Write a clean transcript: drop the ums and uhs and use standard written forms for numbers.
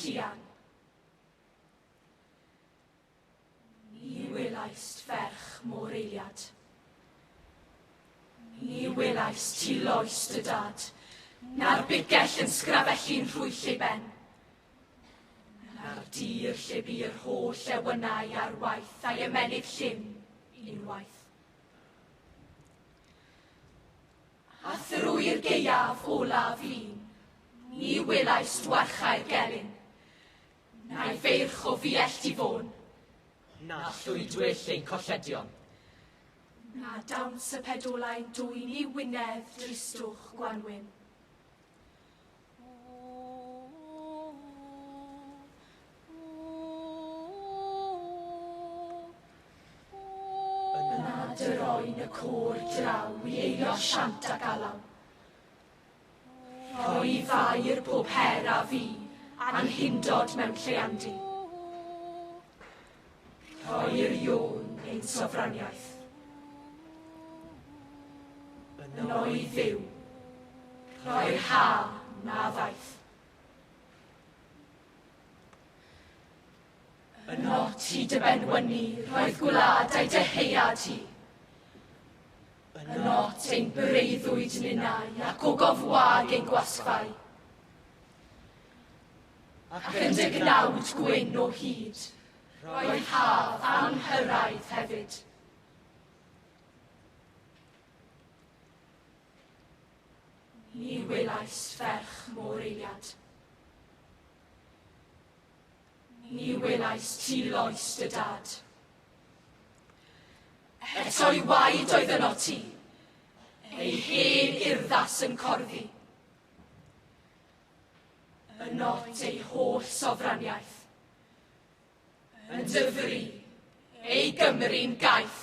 Gwenllian. Ni welaist ferch môr eiliad. Ni welaist ti loes dy dad, na'r bigell yn sgrafellu'n rhwyll ei ben. Na'r dir lle bu'r holl ewynau ar waith a'i ymennydd llym unwaith. A thrwy'r gaeaf olaf un, ni welaist warchau'r gelyn, na'i feirch o fiell i fôn. Na llwydwyll ein colledion. Na dawns y pedolau'n dwyn i Wynedd dristwch gwanwyn. Yna dyroen y côr draw i eilio siant ac alaw. Rhoi fair pob her a fi, a'n hundod mewn lleiandy. Rhoi'r Iôn ein sofraniaeth. Yno i Dduw, rhoi'r ha na ddaeth. Yno ti dy benwyni, roedd gwlad a'i dyheuad hi. Yno ein breuddwyd ninnau ac ogof wag ein gwasgfau. Ac yn dy gnawd gwyn o hyd, roedd haf anghyrraedd hefyd. Ni welais ferch môr eiliad. Ni welais ti loes dy dad. Eto'i waed oedd yno ti, ei hen urddas yn corddi. Ynot ei holl sofraniaeth. Yn dyfru, ei Gymru'n gaeth.